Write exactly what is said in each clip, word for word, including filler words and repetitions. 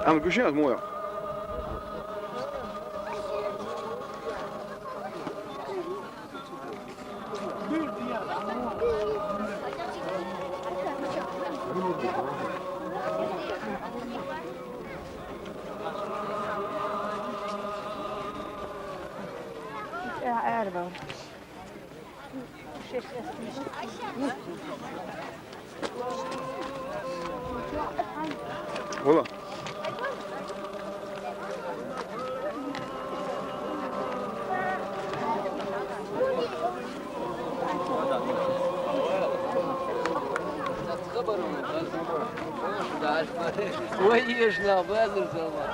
Ama gushen az moya. Ola. Ой, ешь на, базар сама.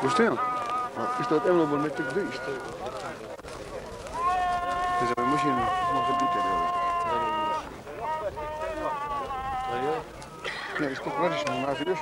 Gushen? Ишта тӀемалбан меттиг да ишта. Иза машин ма хаддитар. Не, ишта хвариш ма нафиш.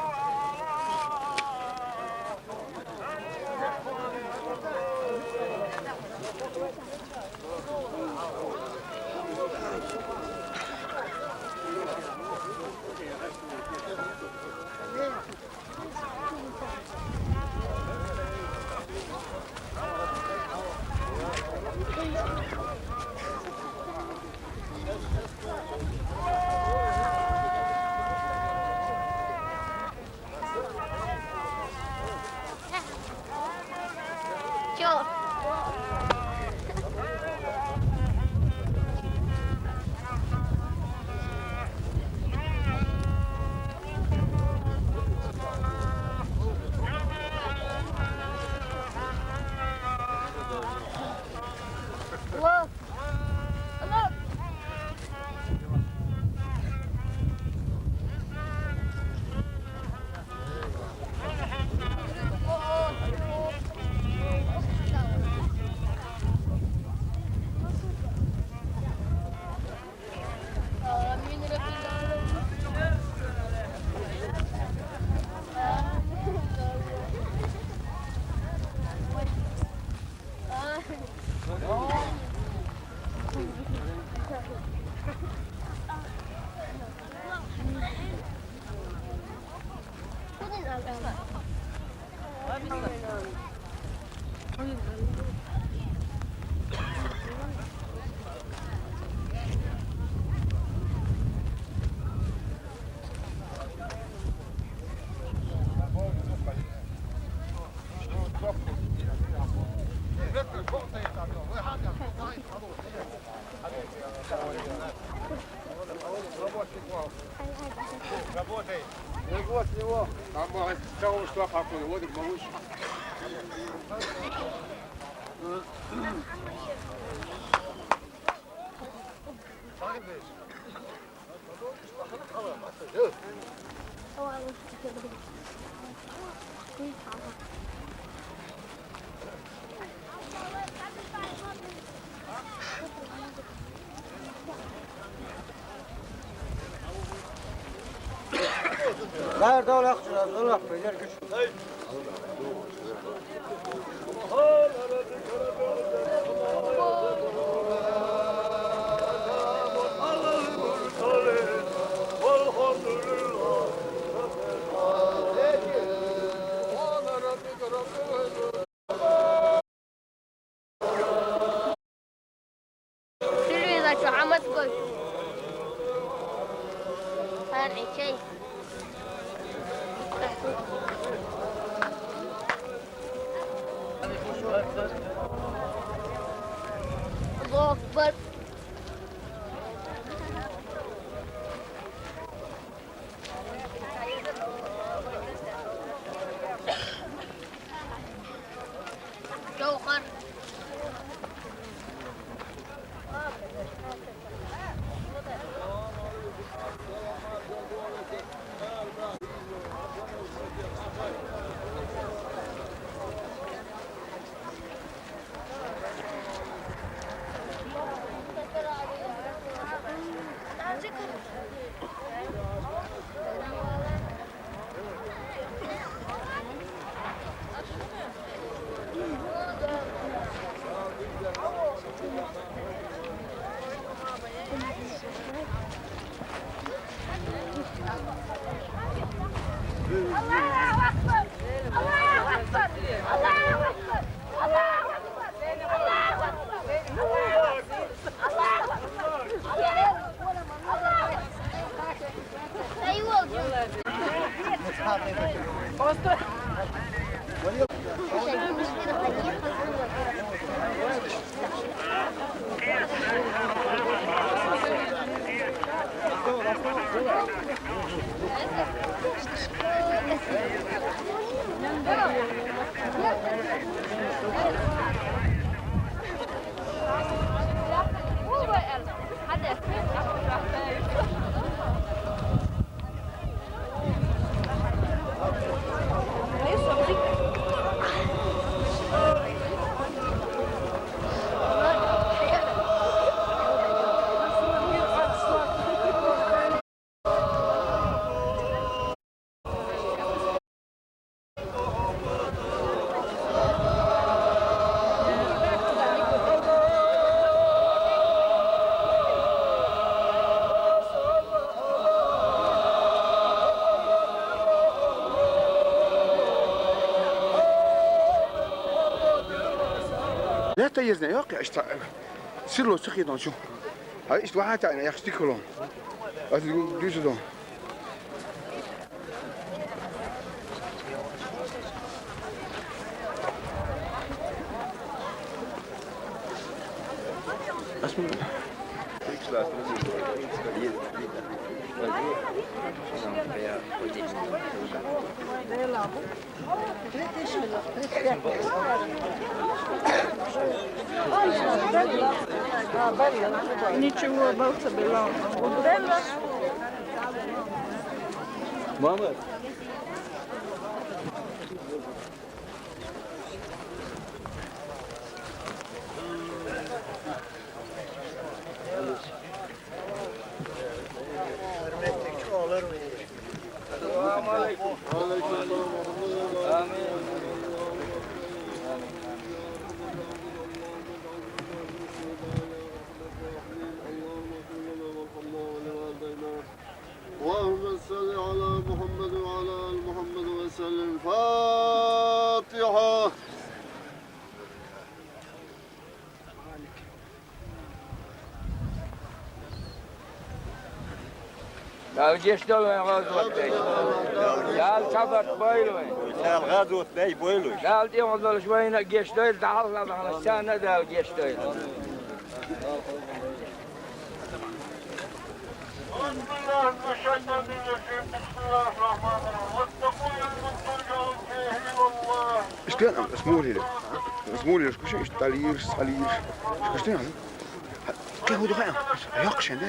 Работай. Не вот него. Там, а, того, что покойно. Вот и малыш. Nerede olak? Olak, beyler, güç. Телевизор чё, Ахматской? Парни, чей? Аллаху Акбар. Гаухар. لا تيزنا يا أخي، أشتاق. سير له سخي دون شو. هاي اشتوى حتى أنا يا أخي، اشتكي لهم. أتدو-، دوسو دون. اسمه. Ничего, балтса белан. Мама. اللهم صل على محمد وعلى آل محمد وسلم. الفاتحة. Dal geçti lan gazot bey. Dal çabat boylu. Dal gazot bey boylu. Dal diyor dal şu ayına geçti, dal lan sen ne dal geçti. Bismillahirrahmanirrahim. واتقوا يوما ترجعون فيه إلى الله. Ишкан, смолили. Смолили, шкуши, ишталир, салир. Шкуши, а? Кеху духая. Яхшен, да?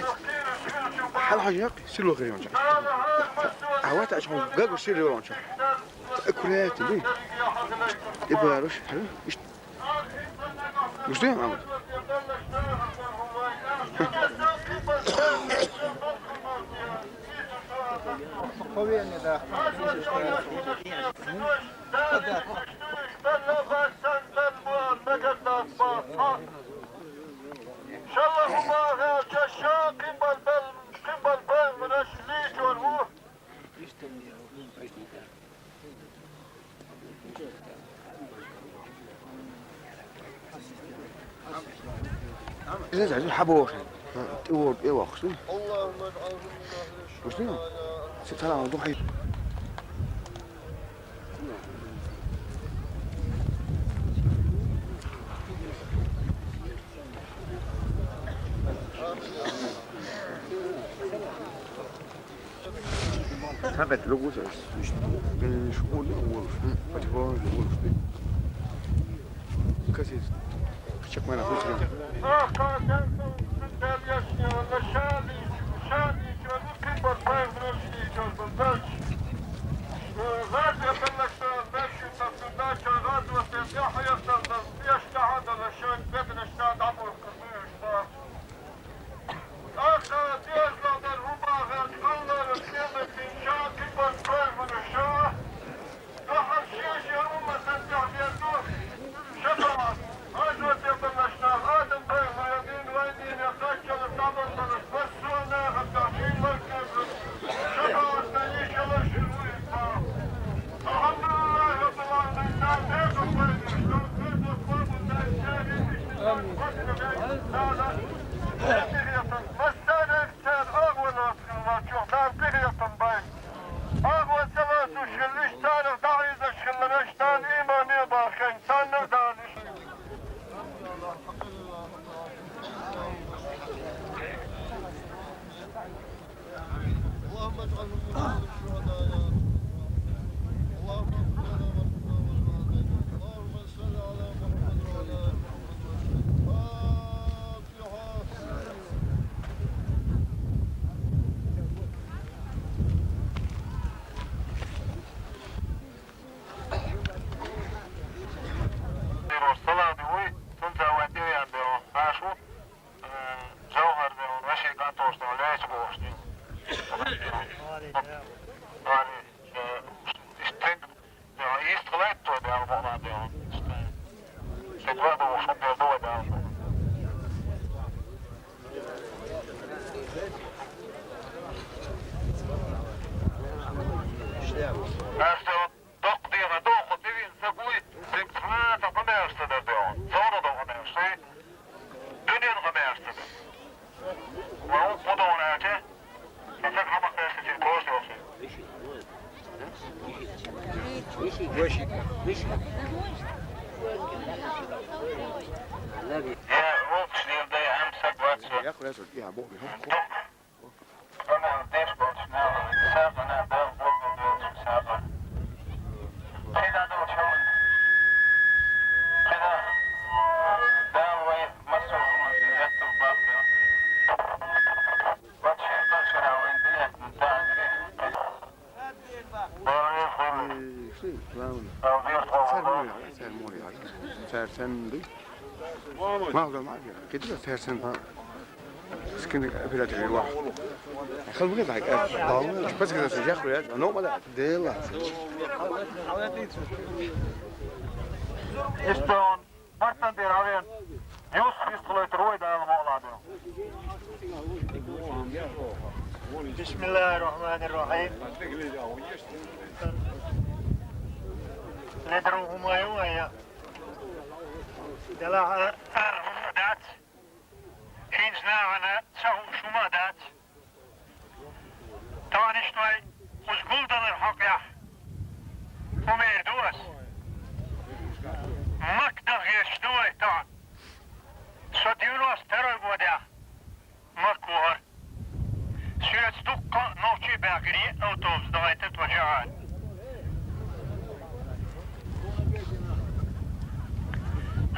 Хал хажи як, силу хирион ча. А вот ачхон гагу силу он ча. Аккуратно, да? И баруш, хал. Ишт- Гушту, Мамут? Биз хӀяжи хьабоху. ТӀе вор, тӀе вахуш ду. Муш ду? Се царал ду хьай. Хьан кхета лугу ца иш? Иш, иш, уна, уна, иш. Потихоньку уна, иш. Касис. Кичек мана хуйсура. Доккха дегӀан дохур дивин са гуй, динг цхьа а ца къамаьлаш ца дар дегӀан. Цовра догӀа маьлаш, ший дуьнен къамаьлаш ца дар. Ва хӀу кху догӀа аьлча, аса хӀама кхаьчачи кош йоху. Я, вокхуш лер дай, амма са гуш. Дукха. Э, ши, главное. Цара муха яра, цара муха яра. Цара санна ду. Мах да мах яра. Кидра цара санна. Скин оператор вар. Хал муха дай. Бална, пас кидра се жах я. Но ма да. Дела. Эстон. Мартан дера авен. Юс вистхулайтар вай Дала мукъ лахь. بسم الله الرحمن الرحيم. Ледара хӀума ю айя. Дела, а, а, хӀума дац. ХӀинца нахана ца хууш хӀума дац. Тахана иштта вай кхуза гулдалар хьокъехь, хӀумер ду ас. Макка даха гӀерташ ду вай тахана. Со девяносто второй годехь Макка вахара. Соьца дуккха а нохчий баьхкира, автобус дахийтар тхо чохь.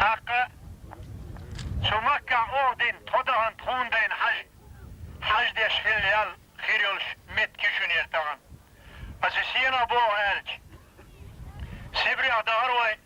ТӀаккха цу Маккахь оха дина тхо дахана тхуна дайна хьажа. Хьажа деш хилла ял хир йолуш меттиг шуна яра тахана. Аса сенах боху аьлча, Сибрех дахара вай